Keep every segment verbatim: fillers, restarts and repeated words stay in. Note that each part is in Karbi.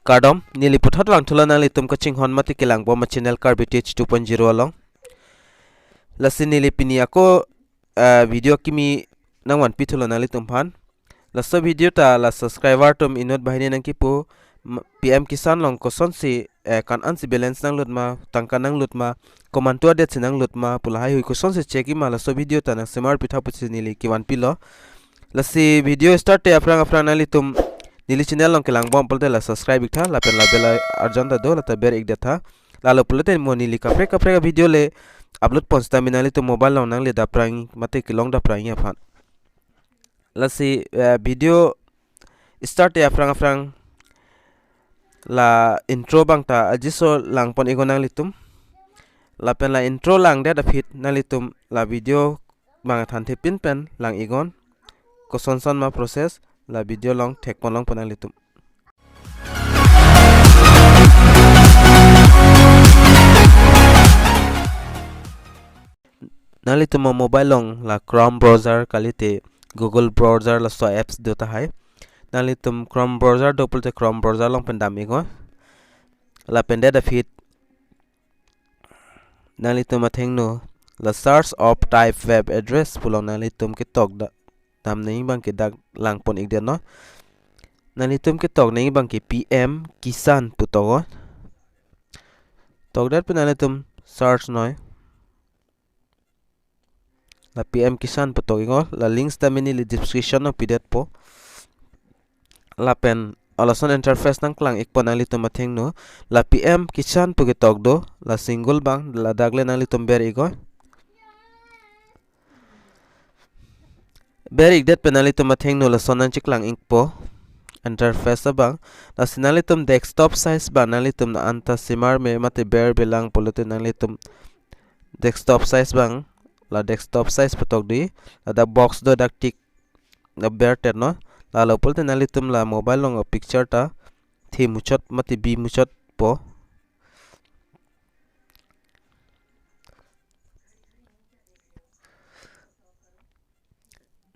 Kardom, neli puthot vangthulo nanglitum kachinghon mate kelangbom a-channel Karbi Tech two point zero along. Lasi neli pini ako, eh, video kimi nangvanpithulo nanglitum aphan. Laso video ta la subscriber atum inut banghini nangkipu, m-, P M Kisan along kosonsi, eh, ko-an ansi balance nanglut ma, tangka nanglut ma, komantu adet si nanglut ma, pu lahaihui kosonsi check-i ma, laso video ta nangsemarpitha pusi neli kevanpilo. Lasi video start te aphrang aphrang nanglitum neli channel along kelangbom pulote la subscribe iktha, lapen la bell arjan ta do, lata ber-ikdet tha. Lalo pulote mo neli kaprek kaprek a-video le upload pon sitame nanglitum mobile along nangle dapprang mate kelong dapprang aphan. Lasi, eh, video start te aphrang aphrang la intro abang ta ajiso langpon-iknon nanglitum. Lapen la intro langdet aphi nanglitum la video abang thanthepin pen lang-iknon. Kosonson ma process, la video along thekpon longpo nanglitum. Nanglitum a-mobile along la Chrome browser kalite Google browser laso apps do tahai. Nanglitum Chrome browser do pulote Chrome browser along pen dam-iknon. Lapen det aphi nanglitum athengno la search of type web address pu along nanglitum ketok da-, dam nangji abangke dak langpon-ikdetnon. Nanglitum ketok nangji abangke P M Kisan pu toknon. Tokdet pen nanglitum search noi. La P M Kisan pu tok-iknon, la links ta mini neli description along pidetpo. Lapen lason interface nangklang-ikpo nanglitum athengno. La P M Kisan pu ketok do, la single abang, ladak le nanglitum ber-iknon. Ber-ikdet pen nanglitum athengno lason nangcheklang-ikpo interface abang. Lasi nanglitum desktop size abang nanglitum na anta semar me mate berbe lang pulote nanglitum desktop size abang, la desktop size pu tokde, ladak box do, dak tick, la bertetnon. Lalo pulote nanglitum la mobile along a-picture ta the muchot mate bi muchotpo.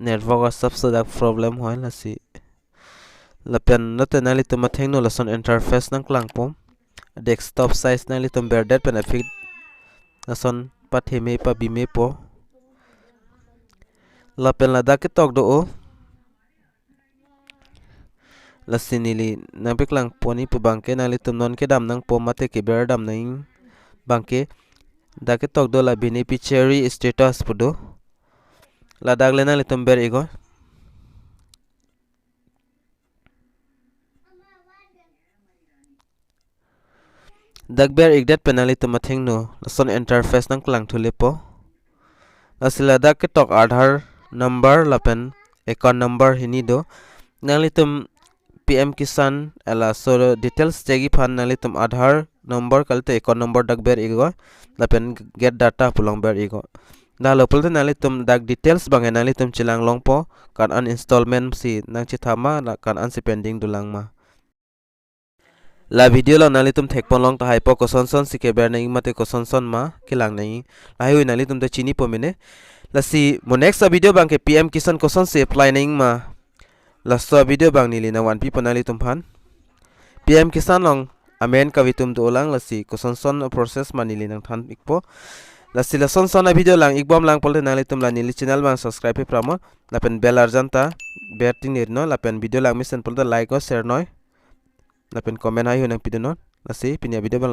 Network asapso dak problem hoi lasi. Lapen lote nanglitum athengno lason interface nangklangpo. Desktop size nanglitum berdet pen aphi lason patheme pabimepo. Lapen ladak ketok do-o. Lasi neli nangpaklangpon-ik pu abangke nanglitum non kedam nangpo mate keber dam nang abangke dak ketok do, la beneficiary status pu do. Ladak le nanglitum ber-iknon. Dak ber-ikdet pen nanglitum athengno lason interface nangklangthulepo. Lasi ladak ketok Aadhaar number lapen account number hini do. Nanglitum P M Kisan laso details check-i aphan nanglitum Aadhaar number kalite account number dak ber-iknon, lapen get data pu along ber-iknon. Lalo pulote nanglitum dak details abangke nanglitum chelang longpo, ko-an installment si nangchethap ma, la ko-an si pending dolang ma. La video along nanglitum thekpon long tahaipo, kosonson si keber nangji mate kosonson ma kelang nangji, lahaihui nanglitum ta chinipo mene. Lasi mo next a-video abangke P M Kisan kosonsi apply nangji ma, laso a-video abang neli nangvanpipo nanglitum aphan. P M Kisan along amen kave atum dolang, lasi kosonson a-process ma neli nangthan-ikpo. Lasi lasonson a-video lang-ikbom lang pulote nanglitum la neli channel abang subscribe-i pramon, lapen bell arjan ta ber ting nirno, lapen video lang mesen pulote like o share noi, lapen comment haihui nangpidunnon. Lasi pini a-video abang la